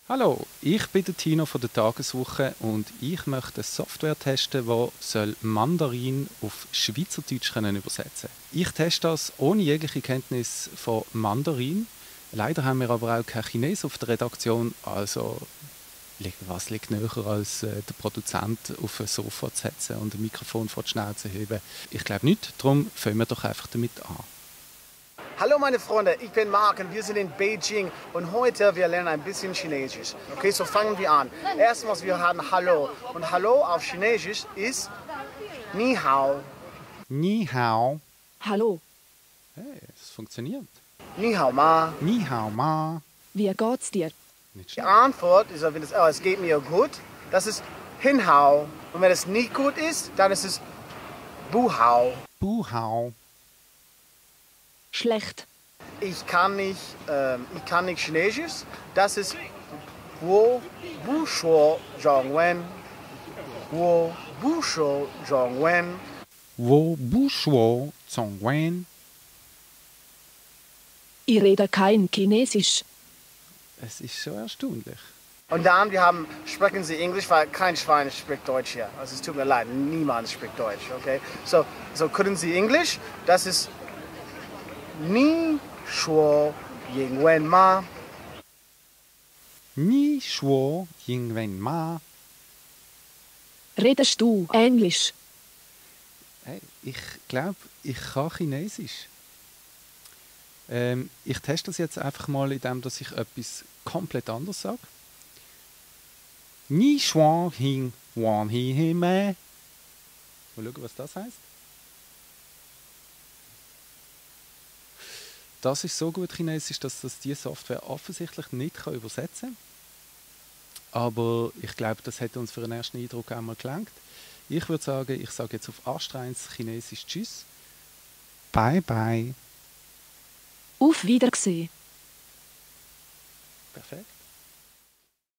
Hallo, ich bin der Tino von der Tageswoche und ich möchte eine Software testen, die Mandarin auf Schweizerdeutsch übersetzen kann. Ich teste das ohne jegliche Kenntnis von Mandarin. Leider haben wir aber auch kein Chines auf der Redaktion, also was liegt näher als der Produzent auf ein Sofa zu setzen und ein Mikrofon vor die Schnauze zu heben? Ich glaube nicht, darum fangen wir doch einfach damit an. Hallo meine Freunde, ich bin Marc und wir sind in Beijing und heute wir lernen ein bisschen Chinesisch. Okay, so fangen wir an. Erstens, wir haben Hallo und Hallo auf Chinesisch ist Ni Hao. Ni hao. Hallo, Hey, es funktioniert. Ni Hao Ma. Ni hao ma. wie geht's dir? Nicht Die schlecht. Antwort ist, wenn es geht mir gut, das ist Hin Hao. Und wenn es nicht gut ist, dann ist es Bu Hao. Bu hao. Schlecht. Ich kann nicht Chinesisch. Das ist Wo Bu Shuo Zhong Wen. Wo Bu Shuo Zhong Wen. Wo bu shuo zong wen. Ich rede kein Chinesisch. Es ist schon erstaunlich. Und dann, sprechen Sie Englisch, weil kein Schwein spricht Deutsch hier. Also es tut mir leid, niemand spricht Deutsch, okay? So können Sie Englisch, das ist Ni Shuo Ying Wen Ma. Ni shuo ying wen ma. Redest du Englisch? Hey, ich glaube, ich kann Chinesisch. Ich teste das jetzt einfach mal, indem dass ich etwas komplett anderes sage. Ni shuo ying wan hi he me. Mal schauen, was das heißt. Das ist so gut Chinesisch, dass das diese Software offensichtlich nicht übersetzen kann. Aber ich glaube, das hätte uns für einen ersten Eindruck einmal gelangt. Ich würde sagen, ich sage jetzt auf astreins Chinesisch Tschüss. Bye bye. Auf Wiedersehen. Perfekt.